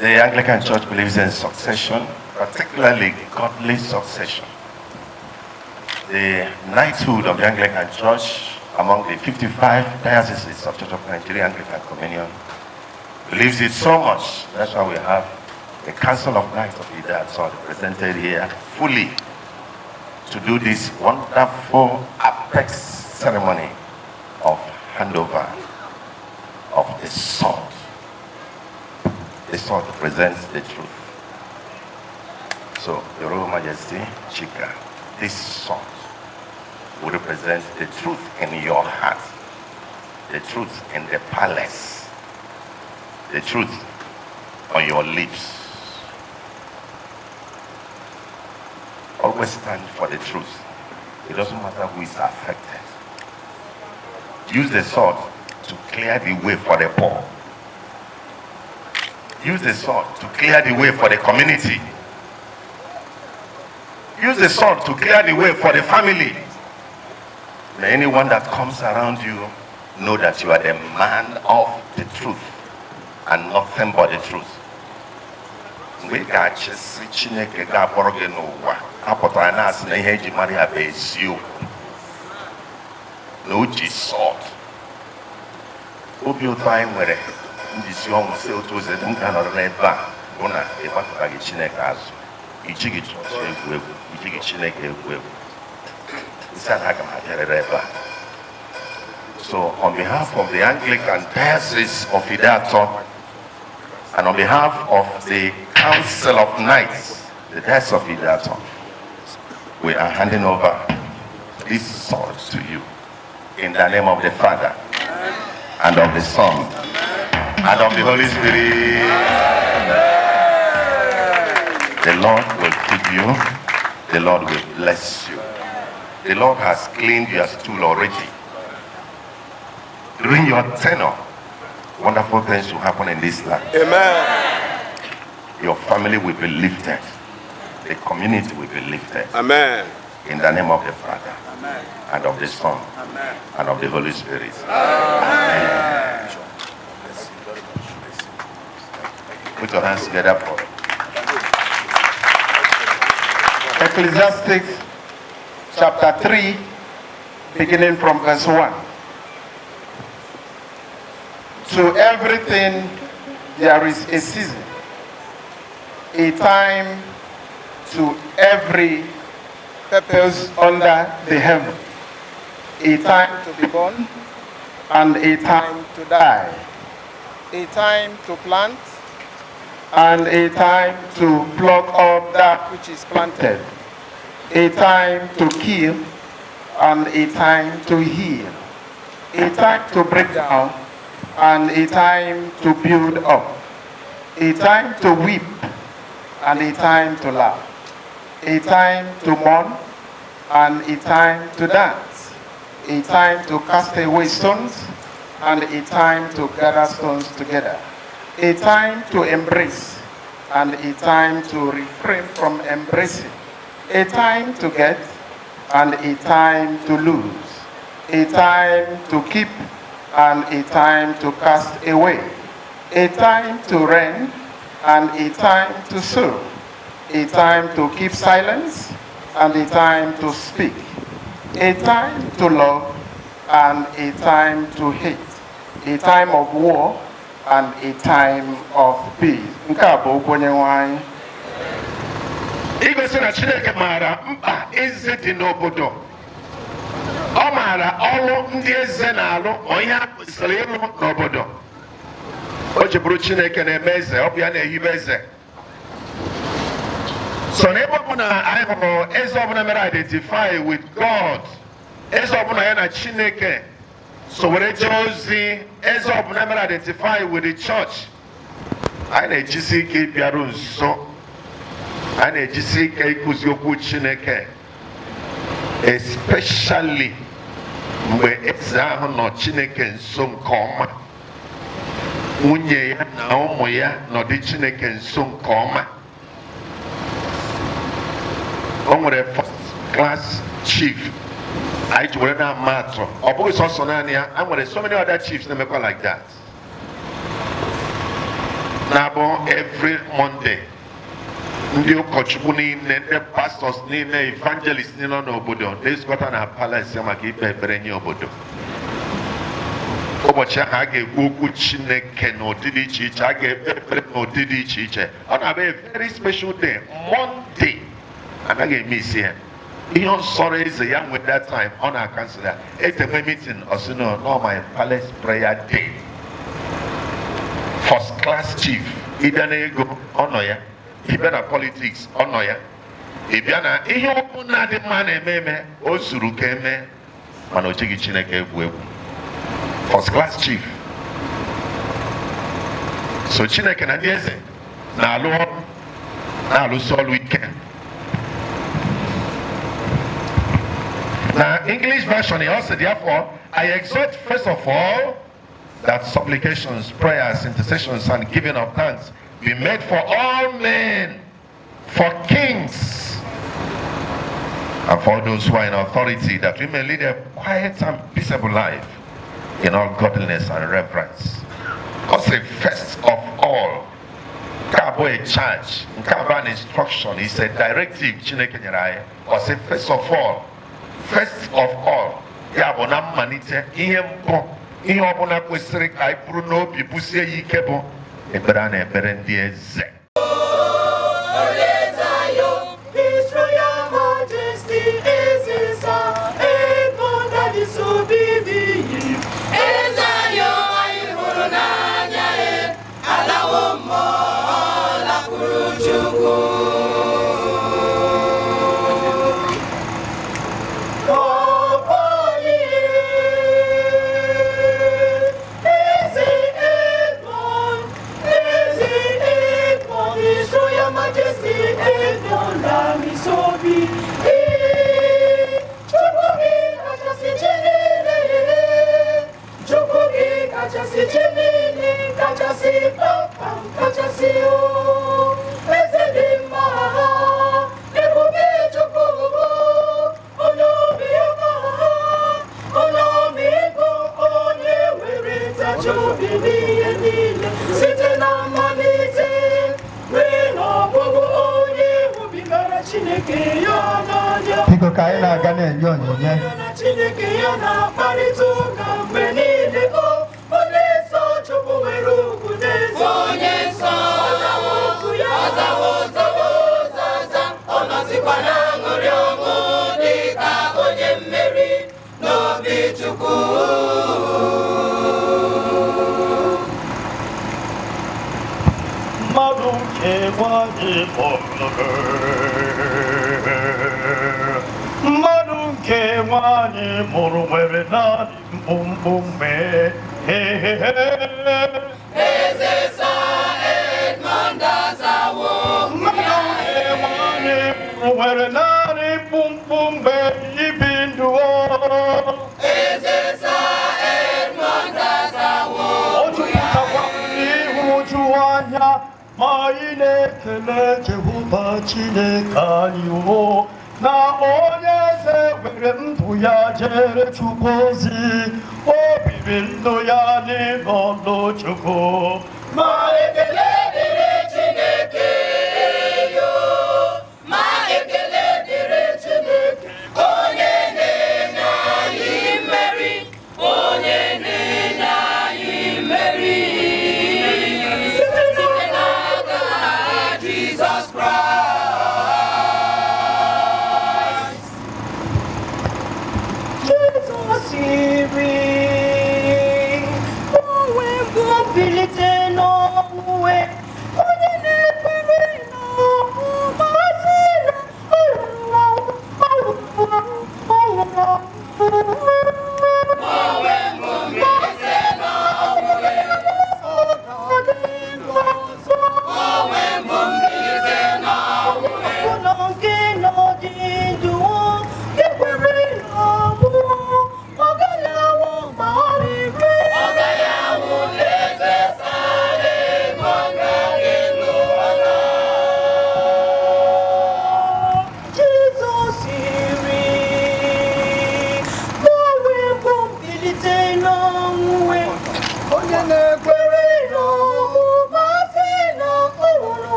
The Anglican Church believes in succession, particularly godly succession. The knighthood of the Anglican Church among the 55 dioceses of Church of Nigeria Anglican Communion believes it so much. That's why we have the Council of Knights of Ideato represented here fully to do this wonderful apex ceremony of handover of the sword. The sword represents the truth. So, Your Royal Majesty, Chika, this sword will represent the truth in your heart, the truth in the palace, the truth on your lips. Always stand for the truth. It doesn't matter who is affected. Use the sword to clear the way for the poor. Use the sword to clear the way for the community. Use the sword to clear the way for the family. May anyone that comes around you know that you are the man of the truth and nothing but the truth. Mgbe ị ga-achịsị Chineke ga-akpọrọ gị n'ụwa, apụtara na-asị na ihe eji mara ya bụ eziokwu na o ji sword. Obi ụtọ anyị nwere njisi ọnwụ si otu ụzọ m ga-anọrọ n'ebe a bụ na ịgbakọtaghị Chineke azụ, ijighị chọọchị egwu egwu, ijighị Chineke egwu egwu. Isi na aga m abịarịrị ebe a. So on behalf of the Anglican Diocese of Ideato and on behalf of the Council of Knights, the Diocese of Ideato, we are handing over this sword to you in the name of the Father and of the Son and of the Holy Spirit. The Lord will keep you. The Lord will bless you. The Lord has cleaned your stool already. During your tenure, wonderful things will happen in this land. Amen. Your family will be lifted. The community will be lifted. Amen. In the name of the Father and of the Son and of the Holy Spirit. Amen. Put your hands together for Ecclesiastes chapter 3, beginning from verse 1. To everything there is a season, a time to every purpose under the heaven, a time to be born and a time to die, a time to plant and a time to pluck up that which is planted, a time to kill and a time to heal, a time to break down and a time to build up, a time to weep and a time to laugh, a time to mourn and a time to dance, a time to cast away stones and a time to gather stones together, a time to embrace and a time to refrain from embracing, a time to get and a time to lose, a time to keep and a time to cast away, a time to rend and a time to sew, a time to keep silence and a time to speak, a time to love and a time to hate, a time of war and a time of peace. Nke a bụ okwu Onyenwe anyị. Igosi na Chineke maara mkpa eze dị n'obodo, ọ maara ọrụ ndị eze na-alụ, ma ihe a kwesịrị ịlụ n'obodo. O ji bụrụ Chineke na-eme eze, ọ bụ ya na-ehibe eze. So n'ebe ọbụla anyị hụrụ eze ọbụla mere identify with God, eze ọbụla ya na Chineke so were jee ozi, eze ọbụla mere identify with the church, anyị na-ejisi ike ịbịaru nso, anyị na-ejisi ike ịkụzi okwu Chineke, especially mgbe eze ahụ nọ Chineke nso nke ọma, nwunye ya na ụmụ ya nọdị Chineke nso nke ọma. O nwere first class chief anyị ji were na-ama atụ. Ọ bụghị sọsọ naanị ya, a nwere so many other chiefs na-emekwa like that. Na-abụ every Monday, ndị ụkọchukwu niile, ndị pastors niile, evangelists niile nọ n'obodo na-ezukọta na palace ya maka ikpe ekpere nye obodo. Ụbọchị ahụ a ga-ekwu okwu Chineke n'ụdị dị iche iche, a ga-ekpe ekpere n'ụdị dị iche iche. Ọ na-abụ a very special day. Monday anaghị eme isi ya. Ihe ọ sọrọ eze ya nwe that time, ọ na-acancel ya. Eze nwe meeting, ọ sị, "No, no, my palace prayer day." First class chief. Ịbịa na ego, ọ nọ ya. Ịbịa na politics, ọ nọ ya. Ịbịa na ihe ọbụla dị mma na-eme eme, o zuru ka eme, mana o jighị Chineke egwu egwu. First class chief. So Chineke na ndị eze na-alụ ọrụ, na-alụsi ọrụ ike. Na English version, he also, "Therefore, I exhort first of all that supplications, prayers, intercessions, and giving of thanks be made for all men, for kings, and for those who are in authority, that we may lead a quiet and peaceable life in all godliness and reverence." Because first of all, nke a bụ a charge, nke a bụ an instruction, it's a directive Chineke nyere anyị. Ọ sị first of all, first of all, ya bụ na mmalite, ihe mbụ, ihe ọbụla kwesịrị ka anyị buru n'obi busie ya ike bụ ekpere a na-ekpere ndị eze. His Royal Majesty Eze Sir Edmund Anisobi. Eze anyị anyị hụrụ n'anya e alawo mmụọ lakwuru Chukwu. Papa anyị, Eze Edmund, Eze Edmund, His Royal Majesty Edmund Anisobi. Chukwu gị kachasị chi niile, Chukwu gị kachasị chi niile, kachasị kpamkpam, kachasị o. Eze dị mma, ebube Chukwu, onye obi ọma, onye ọmịiko, onye nwere ntachi obi n'ihe niile, site na mmalite ruo n'ọgwụgwụ, onye hụbigara Chineke ya n'anya. Biko, ka anyị na-aga na-enye onyinye. Ya na Chineke ya na-akparịta ụka mgbe niile, o onye nsọ Chukwu nwere ugwu n'eze. Onye nsọ, Ọzawo okwu ya. Ọzawo, ọzawo, ọzaza, ọ nọzikwa na-aṅụrị ọṅụ dị ka onye mmeri n'obi Chukwu. Mmadụ nke nwanyị mụrụ, mmadụ nke nwanyị mụrụ nwere naanị mkpụmkpụ mee. Eze Sir Edmund azawo. Mmadụ nke nwanyị mụrụ nwere naanị mkpụmkpụ mgbe ibi ndụ o. Eze Sir Edmund azawo. O jupụtakwa n'ihu uju anya, ma anyị na-ekele Jehova Chineke anyị o na onye eze were ndụ ya jere Chukwu ozi. O biri ndụ ya n'ime ọlụ Chukwu. Ma ekele dịrị Chineke yo, ma ekele dịrị Chineke, onye na-enye anyị mmeri, onye na-enye anyị mmeri site n'aka Jizọs Kraịst. Jizọs siri, onwe mbụ mbilite n'ọnwụ wee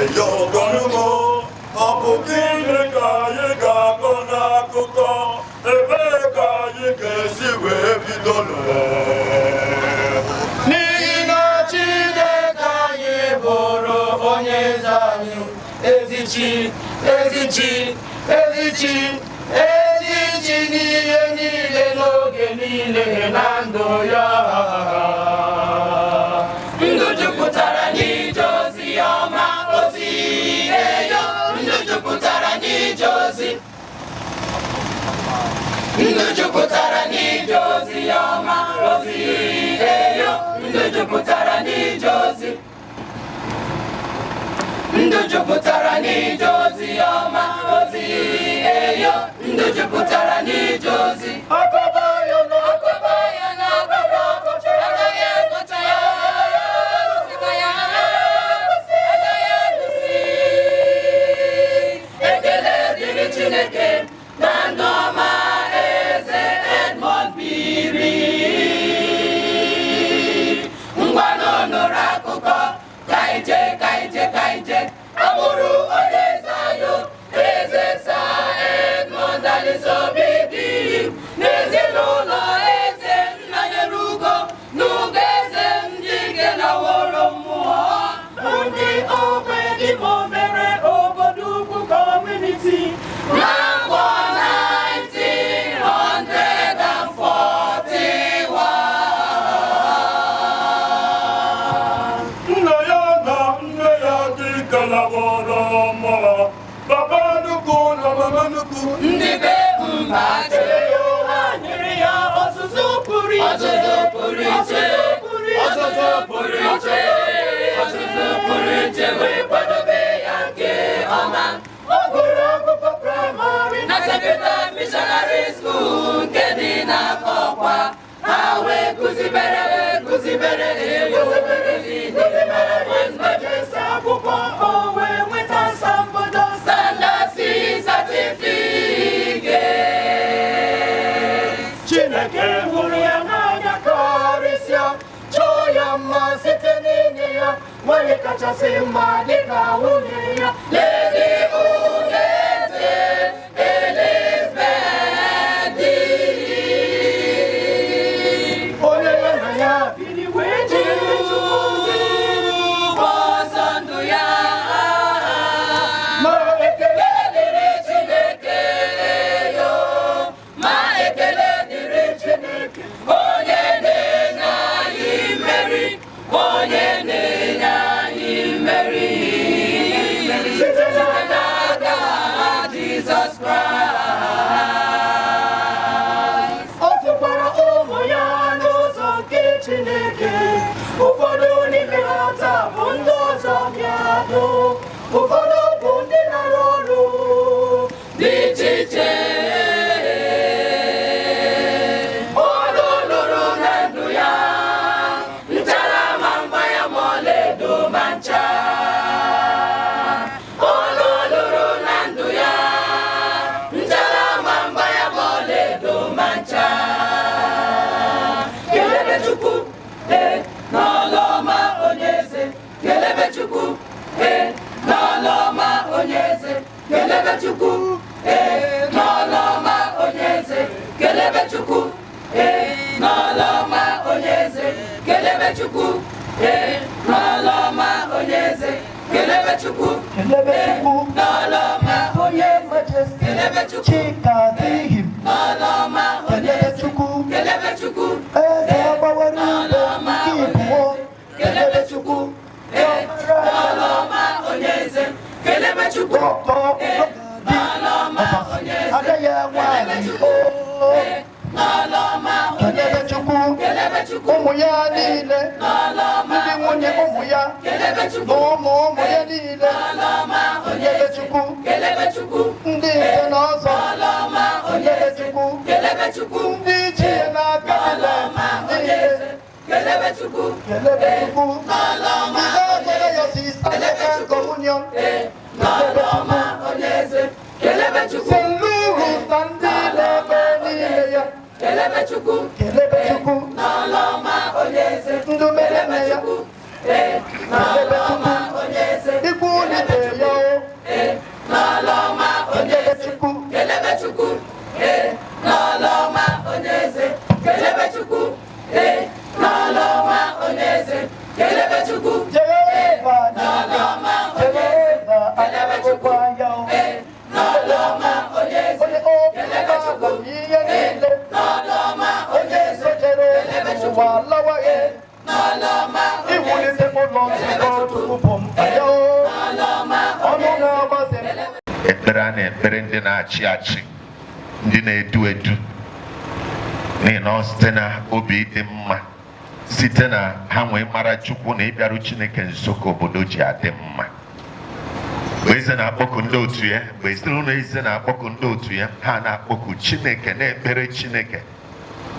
Eyo ọ bụ gịnị ka anyị ga-akọ n'akụkọ ebee ka anyị ga-esi wee bido? N'ihi na Chineke anyị bụrụ onye eze anyị, ezi chi, ezi chi, ezi chi, ezi chi n'ihe niile n'oge niile na ndụ ya. Ndụ jupụtara n'ije ozi ọma, ozi eyo, ndụ jupụtara n'ije ozi. Ndụ jupụtara n'ije ozi ọma, ozi eyo, ndụ jupụtara n'ije ozi. Ndụ jupụtara n'ije ozi ọma, ozi eyo, ndụ jupụtara n'ije ozi. Akọba ya na Akọba ya na akọba, agaghị akọcha ya, agụsịkwa ya, agaghị agụsị. Ekele dịrị Chineke na ndụ ọma eze Edmond biri. Ngwanụ nụrụ akụkọ ka ije ka ije ka ije ọ bụrụ onye eze anyị, eze Sir Edmond Alice Obidirim, n'ezinụlọ eze Nnanyere Ugo n'ugo eze ndị nke laworo mmụọ. Ndị ogbe Imo mere obodo ukwu community n'afọ 1941. Nna ya na nne ya dị kalaworo mmụọ, papa nnukwu na mama nnukwu. Ndị be mba chere Ha nyere ya ọzụzụ pụrụ iche. Ọzụzụ pụrụ iche, ọzụzụ pụrụ iche, ọzụzụ pụrụ iche wee kwadobe ya nke ọma. Ọ gụrụ akwụkwọ praịmarị na St. Peter's Missionary School nke dị n'Akọkwa. Ha wee kụzibere kụzibere eyo Ejesi akwụkwọ, o wee nweta asambodo Standard C certificate. Chineke hụrụ ya n'anya karịsịa, chọọ ya mma site n'inye ya nwanyị kachasị mma dịka nwunye ya. Lady Ugeze Elizabeth Diri. Onye ya na ya biri wee jiri Chukwu ozi. Ụbọchị ndụ ya. Ma ekele dịrị Chineke yo, ma ekele dịrị Chineke, onye na-enye anyị mmeri, onye na-enye anyị mmeri site n'aka Jizọs Kraịst. Ọ zụkwara ụmụ ya n'ụzọ nke Chineke. Ụfọdụ n'ime ha taa bụ ndị ọzọ bịanụ, ụfọdụ bụ ndị na-arụ ọrụ dị iche iche. Olu lụrụ na ndụ ya, nchara ma mgba ya ma ọlaedo ma ncha. Olu lụrụ na ndụ ya, nchara ma mgba ya ma ọlaedo ma ncha. Kelebe Chukwu, ee, n'ọlụ ọma onye eze. Kelebe Chukwu, ee, n'ọlụ ọma onye eze. Kelebe Chukwu, ee, n'ọlụ ọma onye eze. Kelebe Chukwu, ee, n'ọlụ ọma onye eze. Kelebe Chukwu, ee, n'ọlụ ọma onye eze. Kelebe Chukwu, Kelebe Chukwu, n'ọlụ ọma onye eze. Majesty, Kelebe Chukwu, Chika Dihim. n'ọlụ ọma onye Kelebe eze. Chukwu, Kelebe Chukwu, eze agbawara ube nke ịbụọ. Kelebe Chukwu, ee, n'ọlụ ọma onye eze. Kelebe Chukwu, Dọkịta ee, n'ọlụ ọma onye eze. agaghị enwe anyị oo. N'ọlụ ọma onye Kelebe eze. Chukwu, Kelebe Chukwu, ụmụ ya niile, n'ọlụ ọma ndị nwunye onye eze. ụmụ ya, Kelebe na Chukwu, ụmụ ụmụ ya niile. n'ọlụ ọma onye Kelebe eze. Chukwu, Kelebe Chukwu, ndị nze na ọzọ. n'ọlụ ọma onye Kelebe eze. Chukwu, Kelebe Chukwu, ndị ji ya na n'ọlụ kabinet ọma onye niile. eze. Kelebe Chukwu, Kelebe Chukwu, n'ọlụ ọma ndị onye na-ekwere eze. ya si Anglican Communion. Ee, n'ọlụ ọma onye eze. Kelebe Chukwu, St. Louis na ndị na-ebe n'ime ya. Kelebe Chukwu, Kelebe Chukwu, n'ọlụ ọma onye eze. ndụ mere nne ya. Ee, n'ọlụ ọma onye eze. Ikwu nite Ekpere a na-ekpere ndị na-achị achị, ndị na-edu edu, n'ihi na ọ site na obi dị mma, site na ha nwee mara Chukwu na ịbịaru Chineke nso ka obodo ji adị mma. Mgbe eze na-akpọku ndị otu ya, mgbe ezinụlọ eze na-akpọku ndị otu ya, ha na-akpọku Chineke, na-ekpere Chineke.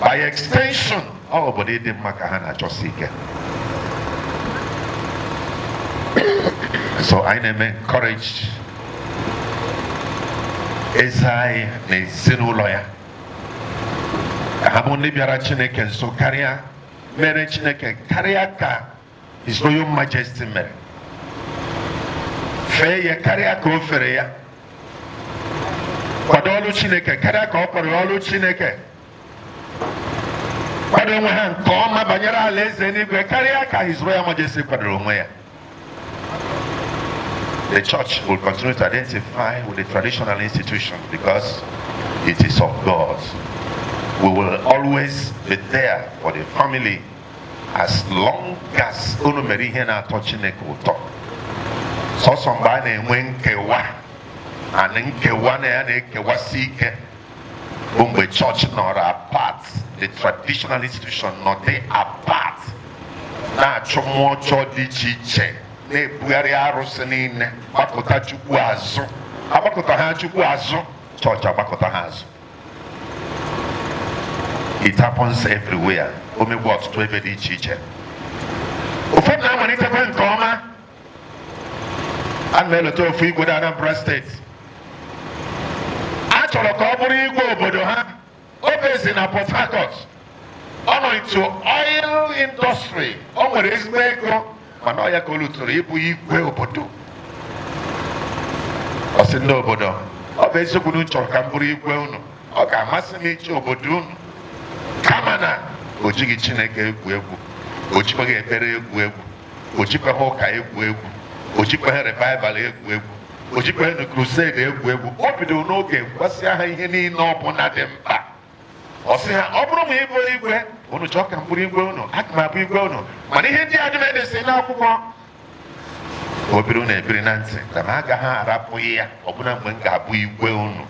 By extension, ọ obodo ịdị mma ka ha na-achọsi ike. So anyị na-eme encourage eze anyị na ezinụlọ ya ka ha bụ ndị bịara Chineke nso karịa, mere Chineke karịa ka His Royal Majesty mere, fee ya karịa ka o fere ya, kwado ọlụ Chineke karịa ka ọ kwadoro ọlụ Chineke, kwado onwe ha nke ọma banyere alaeze n'igwe karịa ka His Royal Majesty kwadoro onwe ya. The church will continue to identify with the traditional institution because it is of God. We will always be there for the family as long as unu mere ihe na-atọ Chineke ụtọ. Sọsọ mgbe a na-enwe nkewa, and nkewa na ya na-ekewasi ike, bụ mgbe chọọchị nọrọ apart, the traditional institution nọdị apart, na-achụ mmụọ ọjọọ dị iche iche, na-ebugharị arụsị niile, gbakọta Chukwu azụ. Agbakọta ha Chukwu azụ, chọọchị agbakọta ha azụ. It happens everywhere. O megbu ọtụtụ ebe dị iche iche. Ụfọdụ na-amalitekwa nke ọma. A na-eleta ofu igwe dị Anambra Steeti, a chọrọ ka ọ bụrụ igwe obodo ha. O bezi na Port Harcourt, ọ nọ into oil industry, o nwere ezigbo ego, mana ọ ya ka o lutụrụ ịbụ igwe obodo. Ọ sị ndị obodo, ọ bụ eziokwu na unu chọrọ ka m bụrụ igwe unu, ọ ga-amasị m ichi obodo unu, kama na o jighị Chineke egwu egwu, o jikwaghị ekpere egwu egwu, o jikwaghị ụka egwu egwu, o jikwaghị revival egwu egwu, o jikwaghị na crusade egwu egwu. O bidoro n'oge gwasịa ha ihe niile ọbụla dị mkpa. Ọ sị ha, ọ bụrụ ma ị bụ igwe unu chọọ ka m bụrụ igwe unu, aga m abụ igwe unu, mana ihe ndị a dum edesi n'akwụkwọ, o biri unu ebiri na ntị na m agaghị arapụ ya ọbụna mgbe m ga-abụ igwe unu,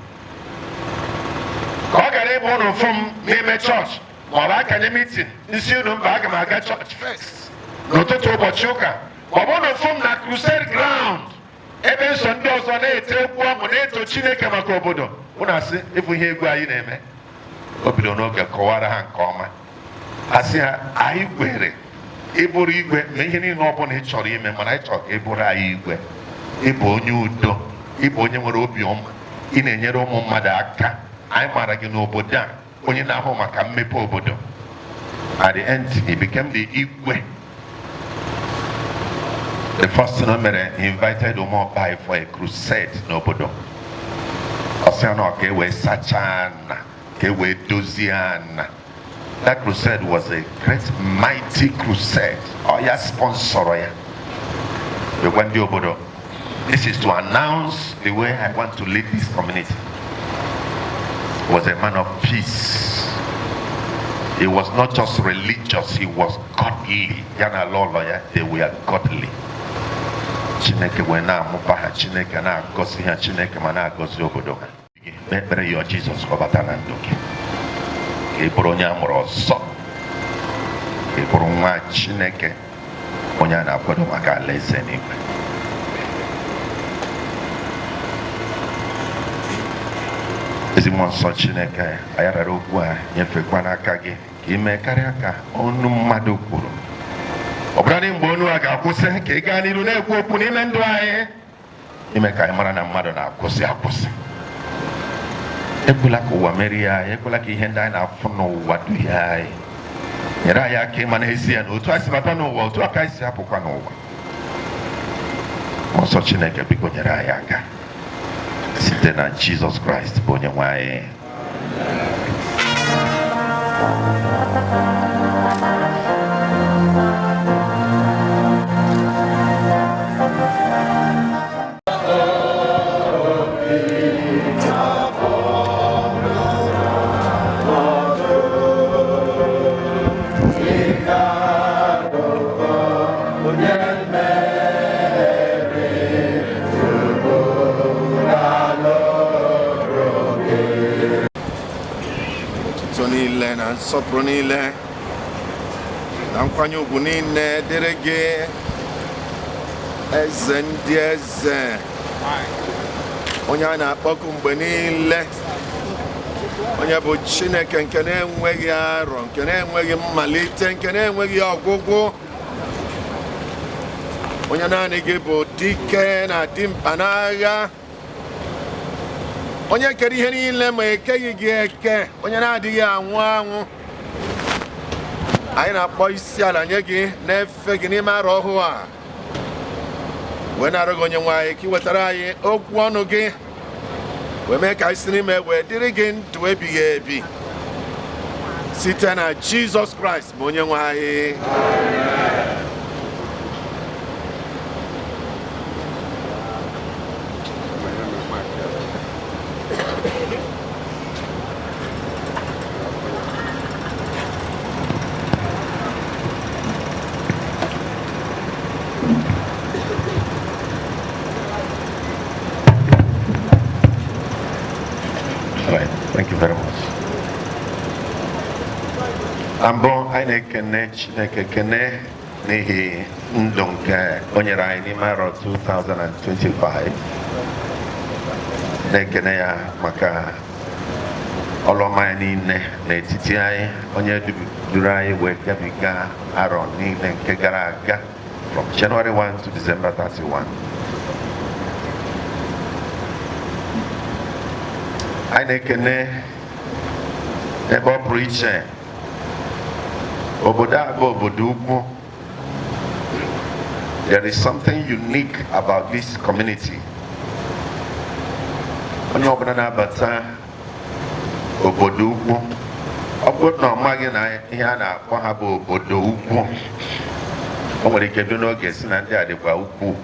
ka ọ gara ịbụ unu fụ m n'ime chọọchị ma ọ bụ akanye meeting nsi unu mba, aga m aga chọọchị first n'ụtụtụ ụbọchị ụka, ma ọ bụ unu fụ m na crusade ground ebe nsọ ndị ọzọ na-ete egwu ọṅụ, na-eto Chineke maka obodo, unu asị ịbụ ihe egwu anyị na-eme. O bidoro n'oge kọwara ha nke ọma. A sị ha, anyị kwere ịbụrụ igwe ma ihe niile ọ bụla ị chọrọ ime, mana anyị chọrọ ka ị bụrụ anyị igwe. Ịbụ onye udo, ịbụ onye nwere obi ọma, ị na-enyere ụmụ mmadụ aka, anyị maara gị n'obodo a, onye na-ahụ maka mmepe obodo. At the end, he became the igwe. The first thing o mere, he invited Ụmụọkpaị for a crusade n'obodo. Ọ sị na ọ ka e wee sachaa ana, ka e wee dozie ana. That crusade was a great mighty crusade. Ọ ya sponsọrọ ya. Gwa ndị obodo, this is to announce the way I want to lead this community. He was a man of peace. He was not just religious, he was godly. Ya na lọlọ ya, they were godly. Chineke wee na-amụba ha, Chineke na-agọzi ha, Chineke ma na-agọzi obodo ha. Kpee ekpere yọọ Jizọs ka ọ bata na ndụ gị, ka ị bụrụ onye a mụrụ ọzọ, ka ị bụrụ nwa Chineke, onye a na-akwado maka alaeze n'igwe. Ezigbo nsọ Chineke, anyị rara okwu a nyefekwa n'aka gị ka ị mee karịa ka ọnụ mmadụ kwuru. Ọ bụrụ na mgbe ọnụ a ga-akwụsị, ka ị gaa n'iru na-ekwu okwu n'ime ndụ anyị, ime ka anyị mara na mmadụ na-akwụsị akwụsị. Ekwela ka ụwa merie anyị, ekwela ka ihe ndị anyị na-afụ n'ụwa duhie anyị. Nyere anyị aka ịma n'ezie na otu anyị si bata n'ụwa, otu aka anyị si apụkwa n'ụwa. Mmụọ nsọ Chineke, biko nyere anyị aka site na Jizọs Kraịst bụ onye nwe anyị. Onye mmeri tupu na Na nsọpụrụ niile na nkwanye ugwu niile dịrị gị, eze ndị eze, onye a na-akpọku mgbe niile, onye bụ Chineke nke na-enweghị arọ, nke na-enweghị mmalite, nke na-enweghị ọgwụgwụ, onye naanị gị bụ dike na dimkpa n'agha, onye kere ihe niile ma ekeghị gị eke, onye na-adịghị anwụ anwụ. Anyị na-akpọ isi ala nye gị, na-efe gị n'ime arọ ọhụụ a, wee na-arịọ gị, onye nwe anyị, ka ị wetara anyị okwu ọnụ gị, wee mee ka anyị si n'ime wee dịrị gị ndụ ebighị ebi, site na Jizọs Kraịst bụ onye nwe anyị. All right, thank you very much. Na mbụ, anyị na-ekene Chineke, kene n'ihi ndụ nke o nyere anyị n'ime arọ 2025, na-ekene ya maka ọlụ ọma ya niile n'etiti anyị, onye duru anyị wee gabiga arọ niile nke gara aga, from January 1 to December 31. Anyị na-ekene ebe ọ pụrụ iche obodo a bụ obodo ukwu. There is something unique about this community. Onye ọbụla na-abata obodo ukwu, ọ bụrụ na ọ maghị na ihe a na-akpọ ha bụ obodo ukwu, o nwere ike bido n'oge si na ndị a dịkwa ukwu.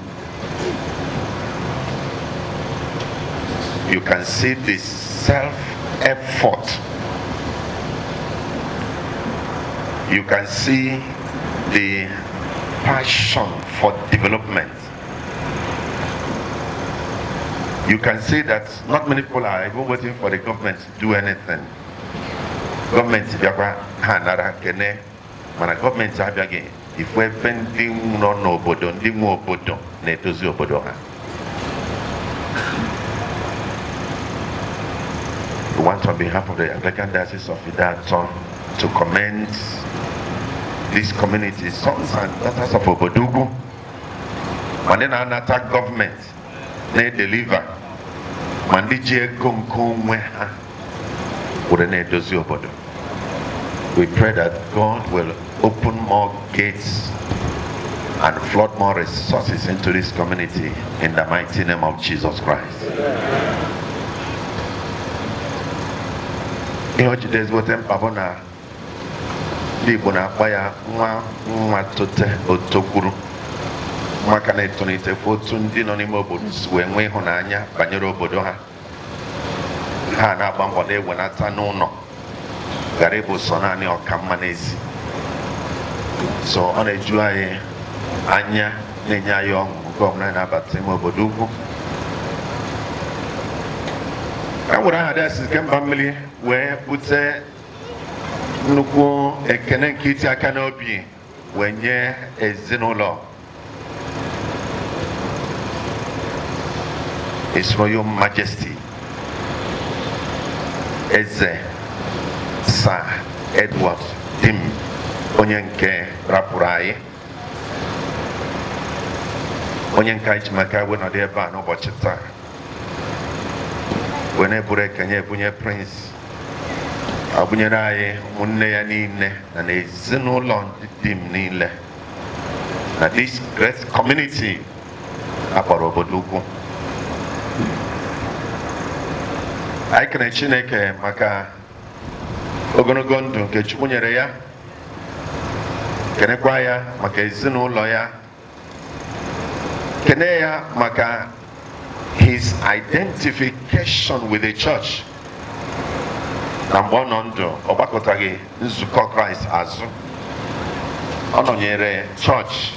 You can see the self-effort. You can see the passion for development. You can see that not many people are even waiting for the government to do anything. Gọọmenti bịakwa, ha nara kene, mana gọọmenti abịaghị, ifu ebe ndị nọ n'obodo, ndị nwe obodo na-edozi obodo ha. We want, on behalf of the Anglican Diocese of Ideato, to commend this community, sons and daughters of Obodoukwu, ma ndị na-anata gọọmenti na-edeliver, ma ndị ji ego nke onwe ha were na-edozi obodo. We pray that God will open more gates and flood more resources into this community in the mighty name of Jesus Christ. Ihe o jide ezigbote mkpa bụ na ndị Igbo na-akpọ ya nwa nwa tote otokwuru, maka na-etolite otu ndị nọ n'ime obodo si wee nwee ịhụnanya banyere obodo ha, ha na-agba mbọ na-ewenata n'ụlọ, ghara ịbụ sọ naanị ọkamma n'ezi. So ọ na-eju anyị anya, na-enye anyị ọṅụ nke ọbụla anyị na-abata ime obodo ukwu. Ka were aha diocese nke mba mmiri wee bute nnukwu ekene nke iti aka n'obi wee nye ezinụlọ His Royal Majesty Eze Sir Edward Dim, onye nke rapụrụ anyị, onye nke anyị ji maka wee nọdụ ebe a n'ụbọchị taa, wee na-eburu ekenye ebunye Prince, abụnyere anyị ụmụnne ya niile na n'ezinụlọ ndị di m niile na this great community akpọrọ obodo ukwu. Anyị kere Chineke maka ogologo ndụ nke Chukwu nyere ya, kenekwa ya maka ezinụlọ ya, kene ya maka his identification with the church. Na mgbe ọ nọ ndụ, ọ gbakọtaghị nzukọ Kraịst azụ. Ọ nọnyere chọọchị,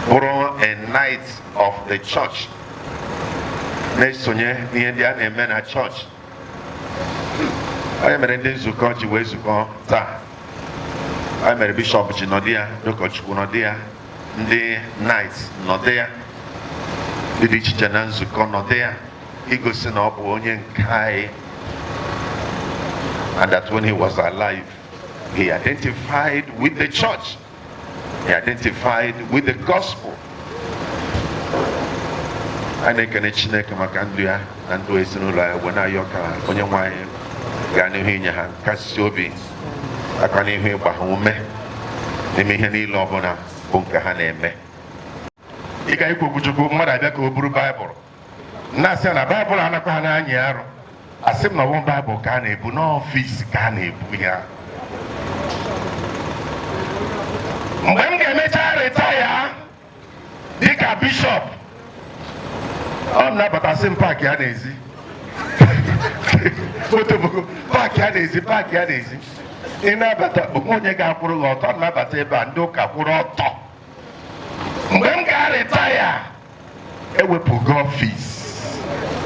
bụrụ a knight of the church, na-esonye n'ihe ndị a na-eme na chọọchị. Onye mere ndị nzukọ ji wee zukọ taa, onye mere bishọp ji nọdụ ya, ndị ụkọchukwu nọdụ ya, ndị knight nọdụ ya, ndị dị iche iche na nzukọ nọdụ ya, igosi na ọ bụ onye nke anyị, and that when he was alive, he identified with the church, he identified with the gospel. Anyị na-ekene Chineke maka ndụ ya na ndụ ezinụlọ ya, wee na-ayọ ka onye nwe anyị gaa n'ihu inye ha nkasi obi, aka n'ihu ịgba ha ume n'ime ihe niile ọbụla bụ nke ha na-eme. Ịga ikwu okwuchukwu, mmadụ abịa ka o buru Baịbụl, na-asị ya na Baịbụl anakwa ha n'anyị arụ, asị m na ọbụ Baịbụl ka a na-ebu n'ọfịs ka a na-ebu ya. Mgbe m ga-emecha retire dịka bishọp, ọ na-abatasị m park ya n'ezi, moto bụ park ya n'ezi, park ya n'ezi. Ị na-abata, onwe onye ga-akwụrụ gị ọtọ na-abata ebe a, ndị ụka kwụrụ ọtọ. Mgbe m ga-retire, ewepụgo ọfịs,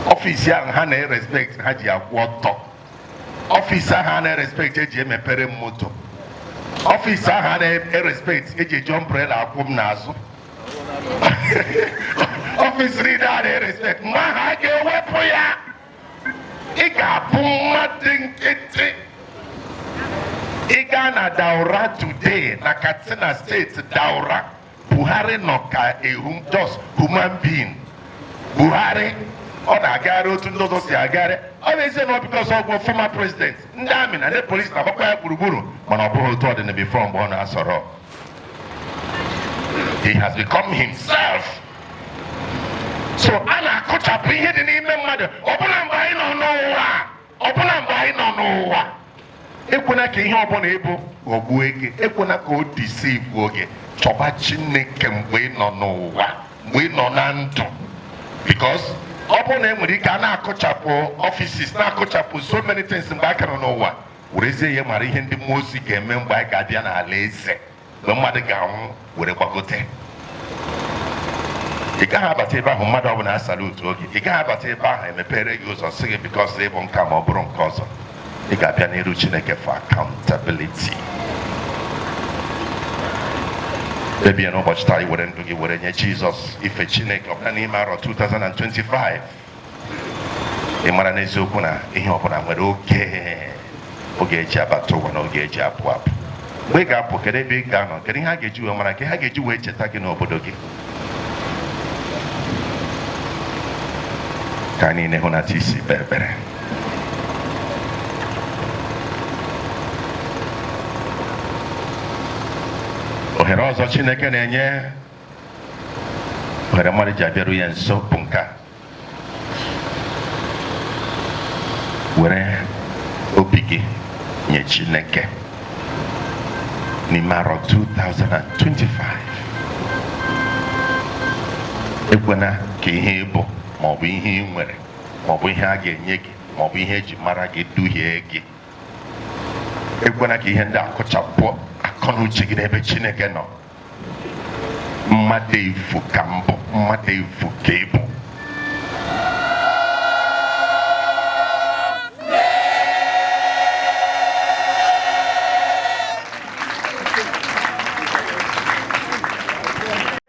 ọfịs ahụ ha na-erespect, ha ji akwụ ọtọ. Ọfịs ahụ a na-erespect eji emepere m moto, ọfịs ahụ a na-erespect eji eji umbrella akwụ m n'azụ, ọfịs niile a na-erespect, mgbe ahụ a ga-ewepụ ya. Ị ga-abụ mmadụ nkịtị. Ị gaa na Daura today, na Katsina Steeti, Daura, Buhari nọ ka a just human being. Buhari ọ na-agagharị otu ndị ọzọ si agagharị. Ọ bụ ezie na ọ because ọ bụ former president, ndị army na ndị polisi na-agbakwa ya gburugburu, mana ọ bụghị otu ọ dị na before mgbe ọ na-asọrọ. He has become himself. So a na-akụchapụ ihe dị n'ime mmadụ ọbụna mgbe anyị nọ n'ụwa, ọbụna mgbe anyị nọ n'ụwa. Ekwena ka ihe ọbụla ịbụ ghọgbuo gị, ekwena ka o deceive gị. Chọba Chineke mgbe ị nọ n'ụwa, mgbe ị nọ na ndụ, because ọ bụrụ na e nwere ike a na-akụchapụ offices, na-akụchapụ so many things mgbe a ka nọ n'ụwa, werezie ya mara ihe ndị mmụọ ozi ga-eme mgbe anyị ga-abịa n'ala eze, mgbe mmadụ ga-anwụ were gbagote. Ị gaghị abata ebe ahụ mmadụ ọbụla asalute oge. Ị gaghị abata ebe ahụ emepere gị ụzọ sị gị because ịbụ nka ma ọ bụrụ nke ọzọ. Ị ga-abịa n'iru Chineke for accountability. Kpebie n'ụbọchị taa i were ndụ gị were nye Jizọs ife Chineke ọbụla n'ime arọ 2025. Ị mara n'eziokwu na ihe ọbụla nwere oge, oge eji abata ụwa na oge eji apụ apụ. Mgbe ị ga-apụ, kedu ebe ị ga-anọ? Kedu ihe a ga-eji wee mara? Kedu ihe a ga-eji wee cheta gị n'obodo gị? Ka anyị niile hụnata isi kpee ekpere. Ohere ọzọ Chineke na-enye, ohere mmadụ ji abịaru ya nso, bụ nke a: were obi gị nye Chineke n'ime arọ 2025. Ekwena ka ihe ịbụ maọbụ ihe ị nwere maọbụ ihe a ga-enye gị maọbụ ihe eji mara gị duhie gị. Ekwena ka ihe ndị a kụchapụ akọ na uche gị n'ebe Chineke nọ. Mmadụ efu ka mbụ, mmadụ efu ka ịbụ.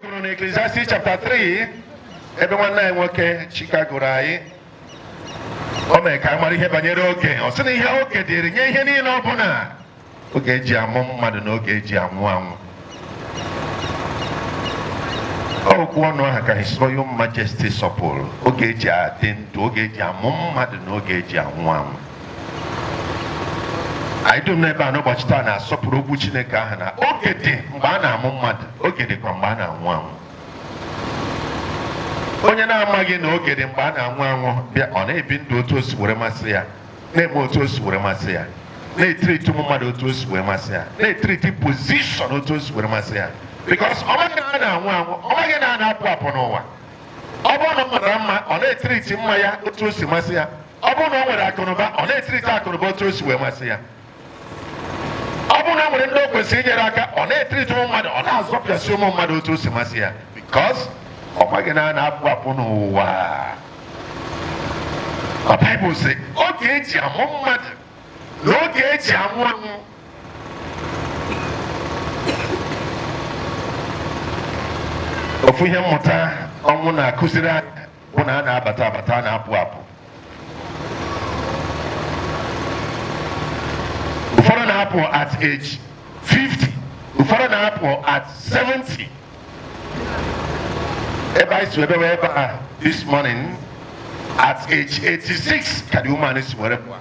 Gụrụ na Ecclesiastes chapter 3, ebe nwanne anyị nwoke Chika gụrụ anyị, o mere ka anyị mara ihe banyere oge. Ọ sị na ihe oge dịrị nye ihe niile ọbụla, oge eji amụ mmadụ na oge eji anwụ anwụ. Okwu ọnụ ahụ ka His Royal Majesty sọpụrụ: oge eji adị ndụ, oge eji amụ mmadụ na oge eji anwụ anwụ. Anyị dum n'ebe a n'ụbọchị taa na-asọpụrụ okwu Chineke ahụ na oge dị mgbe a na-amụ mmadụ, oge dịkwa mgbe a na-anwụ anwụ. Onye na-amaghị na oge dị mgbe a na-anwụ anwụ bịa, ọ na-ebi ndụ otu o si were masị ya, na-eme otu o si were masị ya, na-etreat ụmụ mmadụ otu o si were masị ya, na-etreat position otu o si were masị ya, because ọ maghị na a na-anwụ anwụ, ọ maghị na a na-apụ apụ n'ụwa. Ọ bụrụ na ọ mara mma, ọ na-etreat mma ya otu o si masị ya. Ọ bụrụ na ọ nwere akụnụba, ọ na-etreat akụnụba otu o si wee masị ya. Ọ bụrụ na o nwere ndị o kwesịrị inyere aka, ọ na-etreat ụmụ mmadụ, ọ na-azọpịasị ụmụ mmadụ otu o si masị ya, because ọ maghị na a na-apụ apụ n'ụwa. Ma Baịbụl sị oge eji amụ mmadụ N'oge eji anwụ anwụ. Ofu ihe mmụta ọnwụ na-akụziri anyị bụ na a na-abata abata, a na-apụ apụ. Ụfọdụ na-apụ at age 50, ụfọdụ na-apụ at 70. Ebe anyị si ebe wee ebe a this morning, at age 86 ka the woman si were pụọ.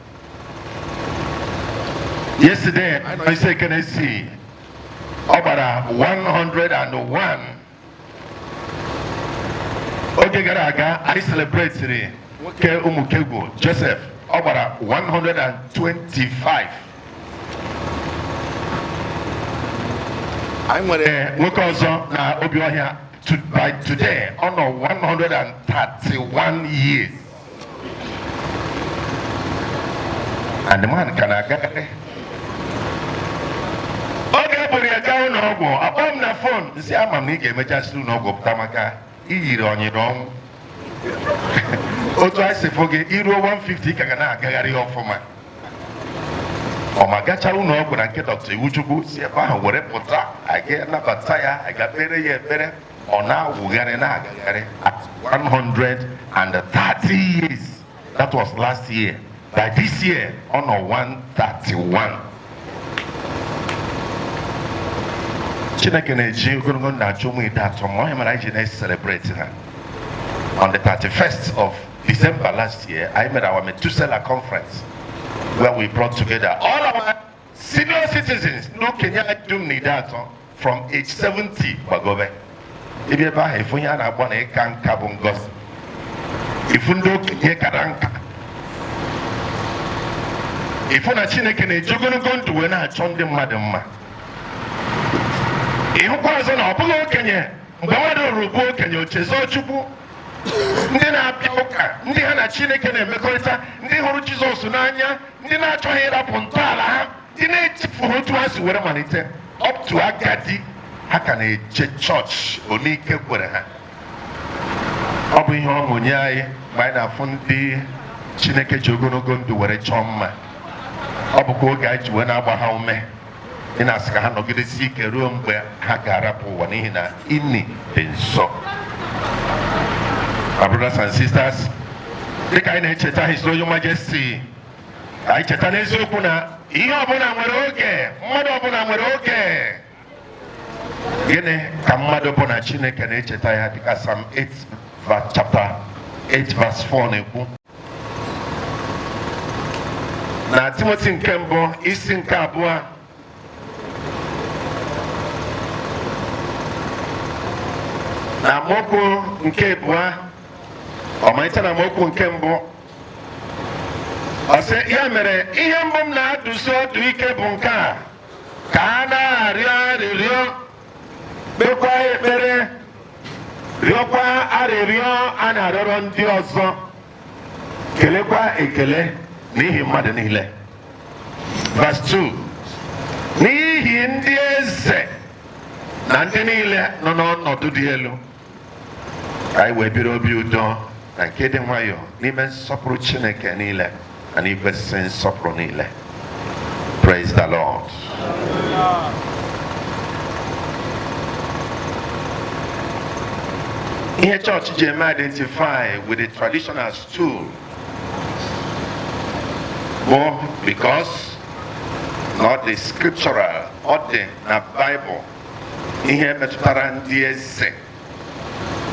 Yesterday, isi ekene si ọ gbara 101. Oge gara aga, anyị celebratiri nwoke Ụmụkegwu Joseph, ọ gbara 125. Anyị nwere nwoke ọzọ na Obiọhịa by today ọ nọ 131 years and the man ka na-agagharị. Oge e buru ya gaa ụlọ ọgwụ, akpọ m na phone, nsị ama m na ị ga-emechasị ụlọ ọgwụ pụta maka iyiri ọnyịrị ọnwụ. Otu anyị si fụ gị, iruo 150 ị ka ga na-agagharị ọfụma. Ọ ma gachaa ụlọ ọgwụ na nke Dr. Iwuchukwu, si ebe ahụ were pụta, anyị ga-anabata ya, anyị ga-ekpere ya ekpere, ọ na-awụgharị na-agagharị at 130 years. That was last year. By this year, ọ nọ 131. Chineke na-eji ogologo ndụ achọ ụmụ Ideato ma onye mere anyị ji na-celebrate ha. On the 31st of December last year, I made our Methuselah conference where we brought together all our senior citizens, ndị okenye anyị dum na Ideato from age 70 gbagobe. Ebe ebe ahụ, ifu ihe a na-akpọ na ịka nka bụ ngozi. Ifu ndị okenye kara nka. Ifu na Chineke na-eji ogologo ndụ wee na-achọ ndị mmadụ mma. Ịhụkwa ọzọ na ọ bụghị okenye, mgbe mmadụ ruru bụ okenye, ochezọ Chukwu. Ndị na-abịa ụka, ndị ha na Chineke na-emekọrịta, ndị hụrụ Jizọs n'anya, ndị na-achọghị ịrapụ ntọala ha, ndị na-echefughị otu ha si were malite up to agadi, ha ka na-eje chọọchị ole ike kwere ha. Ọ bụ ihe ọṅụ nye anyị mgbe anyị na-afụ ndị Chineke ji ogologo ndụ were chọọ mma. Ọ bụkwa oge anyị ji wee na-agba ha ume, ị na-asị ka ha nọgidesi ike ruo mgbe ha ga-arapụ ụwa, n'ihi na ini dị nso. My brothers and sisters, dịka anyị na-echeta His Royal Majesty, anyị cheta n'eziokwu na ihe ọbụla nwere oge, mmadụ ọbụla nwere oge. Gịnị ka mmadụ bụ na Chineke na-echeta ya, dịka Psalm 8 chapter 8 verse 4 na-ekwu? Na Timoti nke mbụ, isi nke abụọ, na amaokwu nke abụọ, ọmalite na amaokwu nke mbụ, ọ sị, "Ya mere, ihe mbụ m na-adụsi ọdụ ike bụ nke a, ka a na-arịọ arịrịọ, kpekwa ekpere, rịọkwa arịrịọ a na-arịọrọ ndị ọzọ, kelekwa ekele n'ihi mmadụ niile." Verse 2, "N'ihi ndị eze na ndị niile nọ n'ọnọdụ dị elu, ka anyị wee biri obi udo na nke dị nwayọọ n'ime nsọpụrụ Chineke niile na n'ikwesị nsọpụrụ niile." Praise the Lord. Ihe chọọchị ji eme identify with the traditional stool bụ because na ọ dị scriptural, ọ dị na Bible. Ihe metụtara ndị eze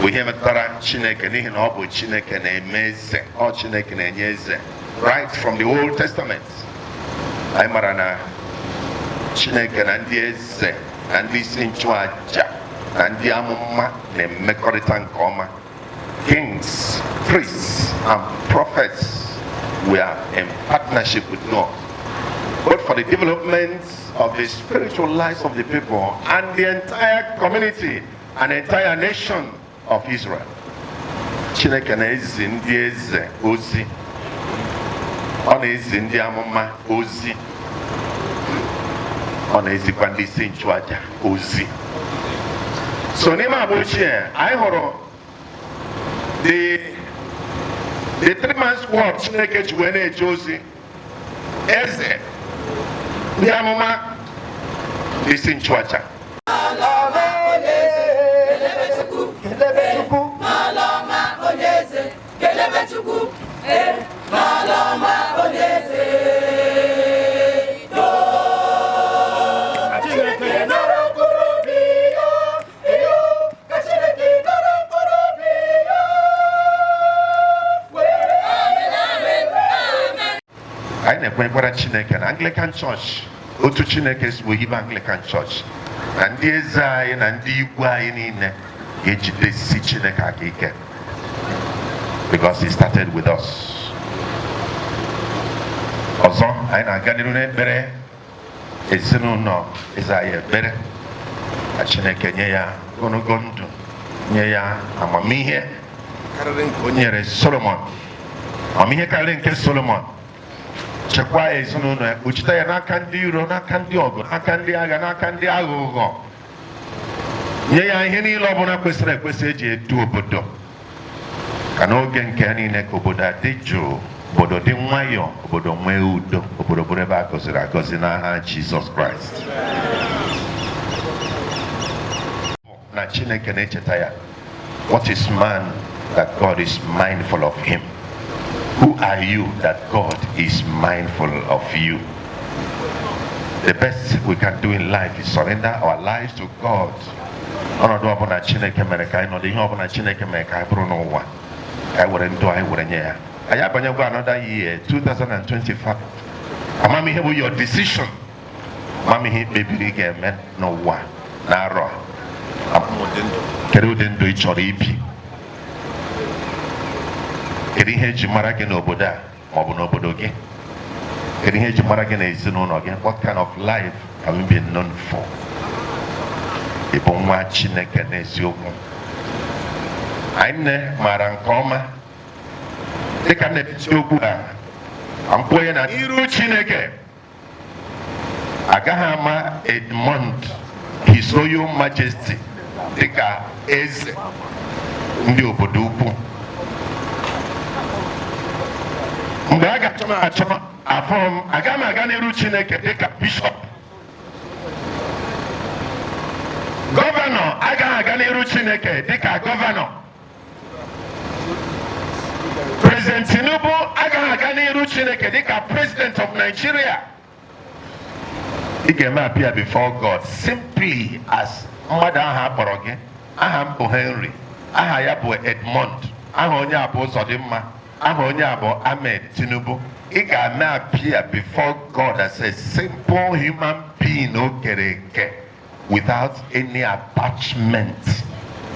bụ ihe metụtara Chineke, n'ihi na ọ bụ Chineke na-eme eze, ọ Chineke na-enye eze. Right from the Old Testament, anyị mara na Chineke na ndị eze na ndị isi nchụaja na ndị amụma na-emekọrịta nke ọma. Kings, priests and prophets were in partnership with God, both for the development of the spiritual lives of the people and the entire community and entire nation of Israel. Chineke na-ezi ndị eze ozi, ọ na-ezi ndị amụma ozi, ọ na-ezikwa ndị isi nchụaja ozi. So n'ime agba ochie, anyị hụrụ the three man squad Chineke ji wee na-eje ozi: eze, Ndị amụma, ndị isi nchụaja. N'ọlụ onye eze, kelebe Chukwu. Kelebe Chukwu. N'ọlụ ọma onye eze, kelebe Chukwu. Ee, n'ọlụ ọma onye eze. Ka Chineke nara mkpụrụ obi ya, iyo, ka Chineke nara mkpụrụ obi ya. Were amen, amen, amen. Anyị na-ekwenyekwara Chineke na Anglican Church, otu Chineke si wee hibe Anglican Church, na ndị eze anyị na ndị igwe anyị niile ga-ejidesi Chineke aka ike, because he started with us. Ọzọ, anyị na-aga n'iru n'ekpere ezinụlọ eze anyị, ekpere ka Chineke nye ya ogologo ndụ, nye ya amamihe karịrị nke o nyere Solomon, amamihe karịrị nke Solomon, chekwaa ezinụlọ ya, kpuchite ya n'aka ndị iro, n'aka ndị ọgụ, n'aka ndị agha, n'aka ndị aghụghọ, nye ya ihe niile ọbụla kwesịrị ekwesị eji edu obodo, ka n'oge nke ya niile ka obodo a dị jụụ, obodo dị nwayọọ, obodo nwee udo, obodo bụrụ ebe a gọziri agọzi n'aha Jizọs Kraịst. Na Chineke na-echeta ya. What is man that God is mindful of him? Who are you that God is mindful of you? The best we can do in life is surrender our lives to God. Ọnọdụ ọbụla Chineke mere ka anyị nọdụ, ihe ọbụla Chineke mere ka anyị bụrụ n'ụwa, ka anyị were ndụ anyị were nye ya. Anyị abanyegwa another year, 2025. Amamihe bụ your decision. Amamihe ikpebiri ị ga-eme n'ụwa na arọ a. Kedu ụdị ndụ ị chọrọ ibi? Kedu ihe eji mara gị n'obodo a maọbụ n'obodo gị? Kedu ihe eji mara gị n'ezinụlọ gị? What kind of life have you been known for? Ị bụ nwa Chineke n'eziokwu? Anyị nne maara nke ọma, dịka m na-eji okwu a mkpụ na iru Chineke, agaghị ama Edmond His Royal Majesty dịka eze ndị obodo ukwu. Mgbe a ga-achọ m achọ afọ m, aga m aga n'iru Chineke dịka bishọp. Gọvanọ agaghị aga n'iru Chineke dịka gọvanọ. President Tinubu agaghị aga n'iru Chineke dịka President of Nigeria. Ị ga-eme appear before God simply as mmadụ ahụ akpọrọ gị. Aha m bụ Henry, aha ya bụ Edmond, aha onye a bụ Uzodimma, aha onye a bụ Ahmed Tinubu. Ị ga-eme appear before God as a simple human being o kere eke, without any attachment,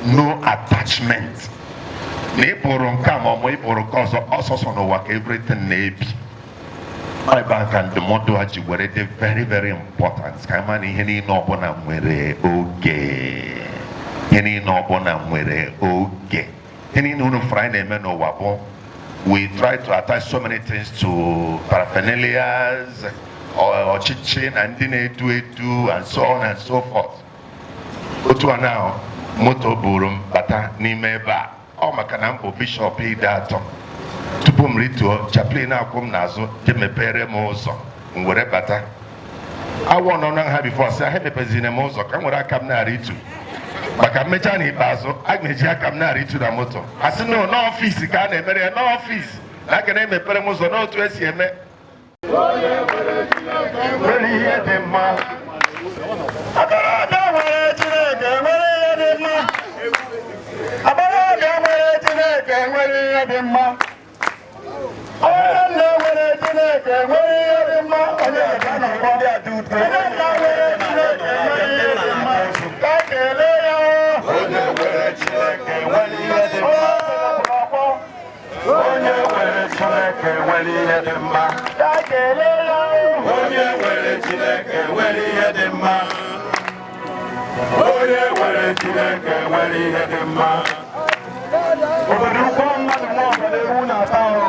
no attachment na ị bụrụ nke a ma ọ ma ị bụrụ nke ọzọ. Ọsọsọ n'ụwa ka everything na-ebi. Ebe a ka ndụmọdụ a ji were dị very, very important, ka anyị ma na ihe niile ọbụla nwere oge. Ihe niile ọbụla nwere oge. Ihe niile unu fụrụ anyị na-eme n'ụwa bụ we try to attach so many things to paraphernalias, ọchịchị na ndị na-edu edu and so on and so forth. Otu a na moto buru m bata n'ime ebe a, ọ maka na m bụ bishọp Ideato. Tupu m rituo, chaplain akwụ m n'azụ je mepere m ụzọ m were bata. Awọ nọ na ha before sị ha emepezina m ụzọ ka m were aka m na-arịtu, maka mmecha n'ikpeazụ aga m eji aka m na-arịtu na moto. A sị no, n'ọfịs ka a na-emere ya, n'ọfịs na aga na-emepere m ụzọ n'otu esi eme. Nwere ihe dị mma. Agbọghọbịa nwere Chineke nwere ihe dị mma. Agbọghọbịa nwere Chineke nwere ihe dị mma. Onye nna nwere Chineke nwere ihe dị mma. Onye nna nwere Chineke nwere ihe dị mma. Ka kelee ya. Onye nwere Chineke nwere ihe dị mma. Onye nwere Chineke nwere ihe dị mma. Ka kelee ya. Onye nwere Chineke nwere ihe dị mma. Onye nwere Chineke nwere ihe dị mma. Obodo ukwu, mmadụ nwa obodo ewu na-ata ahụ.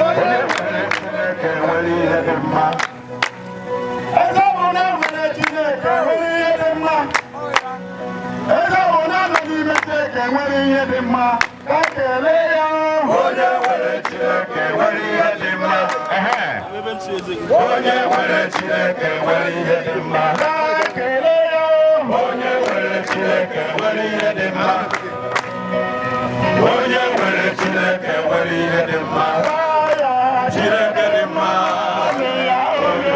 Onye nwere Chineke nwere ihe dị mma. Eze bụ na nwere Chineke nwere ihe dị mma. Eze bụ na nọ n'ime Chineke nwere ihe dị mma. Ka kelee ya. Onye nwere Chineke nwere ihe dị mma. Onye nwere Chineke nwere ihe dị mma. Ka kelee ya. Onye nwere Chineke nwere ihe dị mma. Onye nwere Chineke nwere ihe dị mma. Chineke dị mma. Onye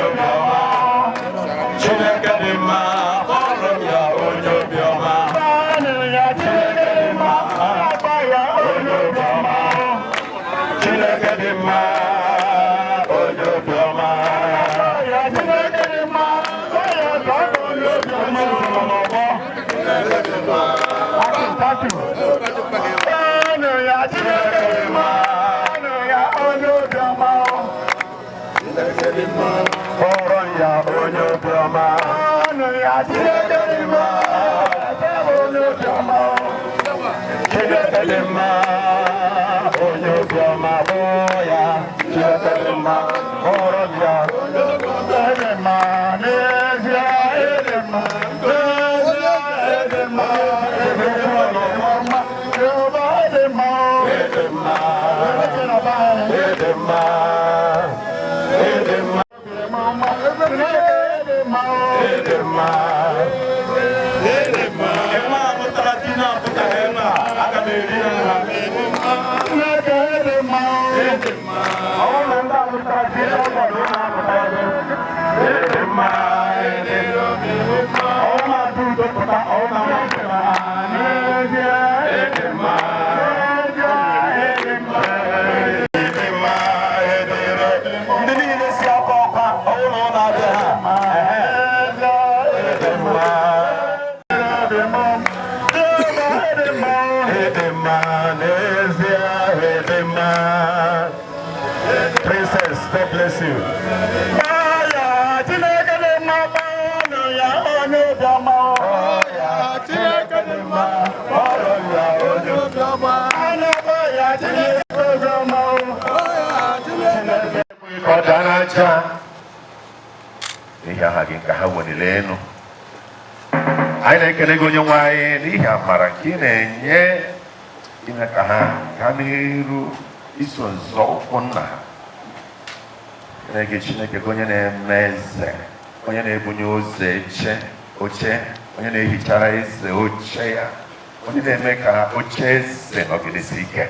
obiọma. Chineke dị mma. Kpọrọ m ya onye obiọma. Chineke dị mma. Onye obiọma. Chineke dị mma. Onye obiọma. Chineke dị mma. Onye obiọma. Thank you. Ọnụ ya Chineke dị mma, ọnụ ya onye obiọma. Kpọrọ ya onye obiọma. Ọnụ ya Chineke dị mma, onye obiọma. Chineke dị mma, onye obiọma bụ ya. Chineke dị mma, kpọrọ ya. Ịdị mma n'ezie, ịdị mma n'ezie, ịdị mma, ịdị mma. Jehova ịdị mma, ịdị mma, ịdị mma, ịdị mma. Ịdị mma, ịdị mma, ịdị mma. Enwe amụtara di na-apụtaghị ebe a, aga m eri ya ha. Chineke ịdị mma, ịdị mma. Ọ bụrụ na ndị amụtara di n'ọgbọdọ na-apụtaghị. Ịdị mma, ịdị mma. Ọ na-adị udo pụta, ọ na-amasị ha. N'ezie, ịdị mma. N'ezie, ịdị mma. Ịdị mma, ịdị mma. Ndị niile si aka ọkwa, ọ bụrụ na ọ na-abịa ha. N'ezie, ịdị mma. Ịdị mma. Ịdị mma. Ịdị mma, n'ezie, ịdị mma. Princess, God bless you. Ya Chineke dị mma, kpọọnụ ya onye obiọma. Ya Chineke dị mma, kpọọnụ ya onye obiọma. Anagbo ya Chineke obiọma. Ka ọ daa n'aja n'ihi aha gị nke ha weliri elu. Anyị na-ekele gị, onye nwe anyị, n'ihi amara nke ị na-enye ime ka ha gaa n'iru iso nzọ ụkwụ nna ha. Chineke, Chineke gị, onye na-eme eze, onye na-ebunye ụzọ eche oche, onye na-ehichara eze oche ya, onye na-eme ka oche eze nọgidesi ike,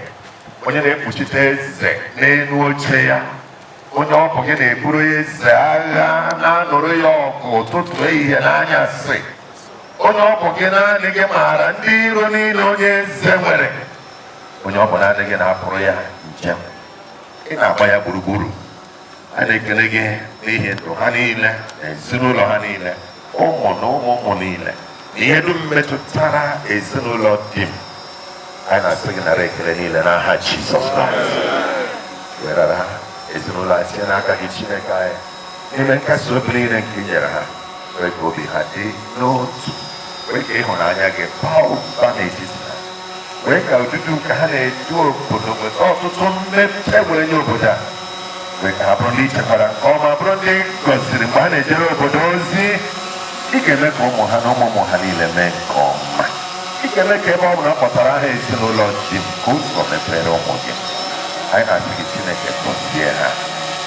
onye na-ekpuchite eze n'elu oche ya, onye ọ bụ gị na-eburu eze agha, na-anụrụ ya ọgụ ụtụtụ, ehihie na anyasị, onye ọ bụ gị naanị gị maara ndị iro niile onye eze nwere, onye ọ bụ naanị gị na-apụrụ ya njem, ị na-agba ya gburugburu. A na-ekele gị n'ihi ndụ ha niile na ezinụlọ ha niile, ụmụ na ụmụ ụmụ niile na ihe dum metụtara ezinụlọ di m. Anyị na-asị gị nara ekele niile n'aha Jizọs Kraịst. Werara ezinụlọ a tinye n'aka gị, Chineke anyị, n'ime nkasi obi niile nke i nyere ha, wee ka obi ha dị n'otu, wee ka ịhụnanya gị baa ụba n'etiti ha, wee ka odudu nke ha na-edu obodo nweta ọtụtụ mmepe were nye obodo a, wee ka ha bụrụ ndị chekwara nke ọma, bụrụ ndị gọziri mgbe ha na-ejere obodo ozi. Ị ga-eme ka ụmụ ha na ụmụ ụmụ ha niile mee nke ọma. Ị ga-eme ka ebe ọ bụla kpọtara aha ezinụlọ di m, ka ụzọ mepere ụmụ gị. Anyị na-asị gị, Chineke, gọzie ha.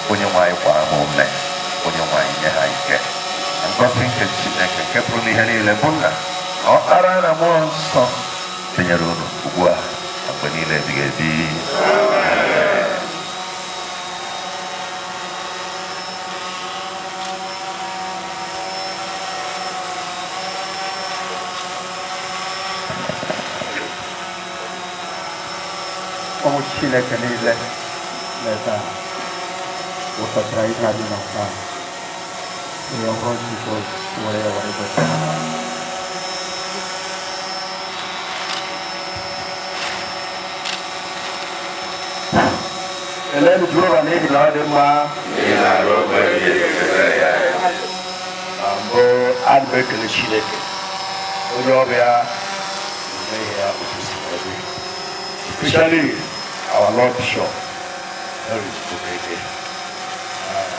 Onye nwe anyị, gbaa ha ume. Onye nwe anyị, nye ha ike. Na ngọzi nke Chineke nke pụrụ n'ihe niile, bụ Nna na Ọkpara na Mmụọ Nsọ, tinyere unu ugbu a na mgbe niile ebighị ebi. Ụmụ Chineke niile n'ebe a wụsachara ihe anyị na taa, ihe ọhụrụ Jizọs were ya were gosi ha. Keleenụ Jehova n'ihi na ọ dị mma. Na mbụ, ana m ekele Chineke onye ọbịa na-eme ya otu si wee dị, especially our Lord Bishop Henry Okeke,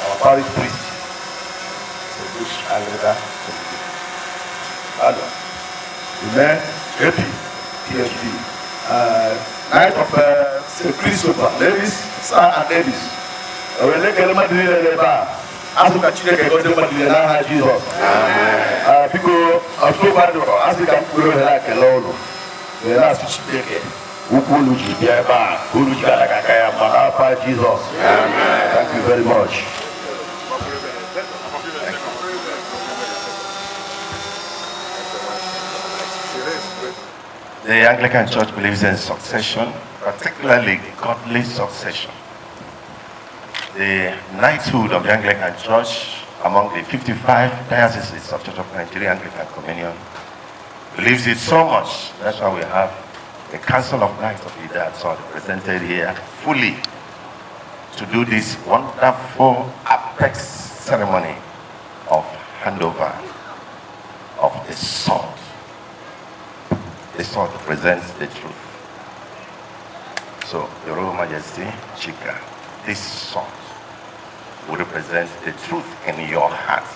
our parish priest St. Luke's Anglican Seminary, Adam Ume AP PhD. Knight of St. Christopher, ladies, sir and ladies. Wee na-ekele mmadụ niile n'ebe a. Asị ka Chineke gozie mmadụ niile n'aha Jizọs. Biko, ọtụtụ mmadụ asị ka m kwuru ohere a kelee ụlọ. Wee na-asị Chineke ukwu unu ji bịa ebe a ka unu ji gara aka ya mma n'afa Jizọs. Thank you very much. The Anglican Church believes in succession, particularly godly succession. The knighthood of the Anglican Church among the 55 dioceses of Church of Nigeria Anglican Communion believes it so much. That's why we have the Council of Knights of Ideato represented here fully to do this wonderful apex ceremony of handover of the sword. The sword represents the truth. So, Your Royal Majesty, Chika, this sword will represent the truth in your heart,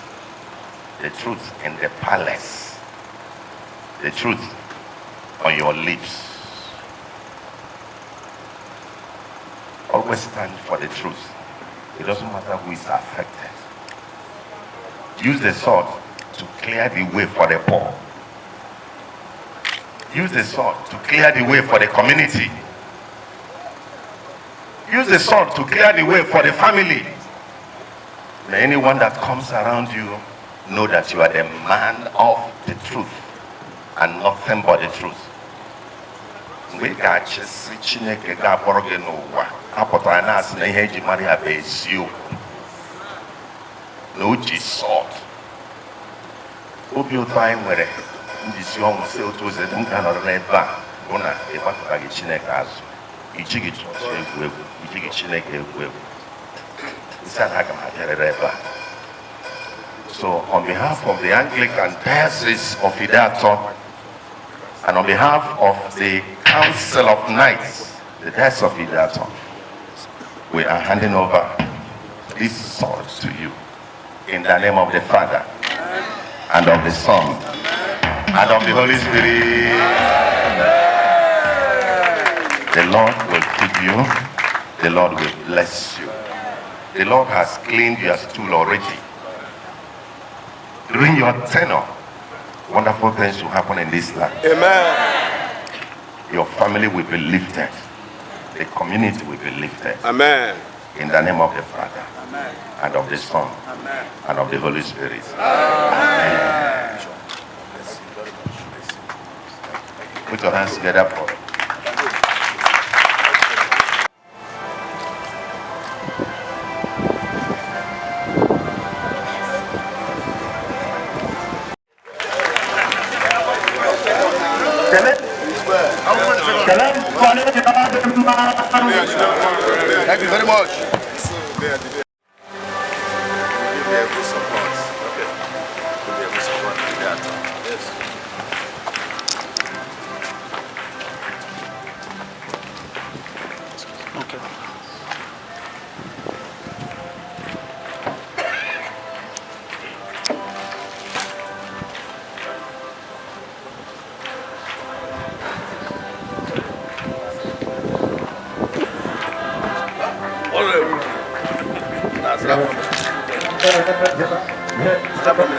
the truth in the palace, the truth on your lips. Always stand for the truth. It doesn't matter who is affected. Use the sword to clear the way for the poor. Use the sword to clear the way for the community. Use the sword to clear the way for the family. May anyone that comes around you know that you are the man of the truth and nothing but the truth. Mgbe ị ga-achịsị Chineke ga-akpọrọ gị n'ụwa apụtara na-asị na ihe eji mara ya bụ eziokwu na o ji sword. Obi ụtọ anyị nwere njisi ọnwụ si otu ụzọ m ga-anọrọ n'ebe a bụ na ịgbakọtaghị Chineke azụ, ijighị chọọchị egwu egwu, ijighị Chineke egwu egwu. Nsị a na aga m abịarịrị ebe a. So on behalf of the Anglican Diocese of Ideato and on behalf of the Council of Knights, the Diocese of Ideato, we are handing over this sword to you in the name of the Father and of the Son and of the Holy Spirit. The Lord will keep you. The Lord will bless you. The Lord has cleaned your stool already. During your tenure, wonderful things will happen in this land. Amen. Your family will be lifted. The community will be lifted. Amen. In the name of the Father, Amen. and of the Son, Amen. and of the Holy Spirit. Amen. Put your hands together for it. Thank you very much. Give you every support. Okay. Give you every support in that. Yes. Okay. Stop.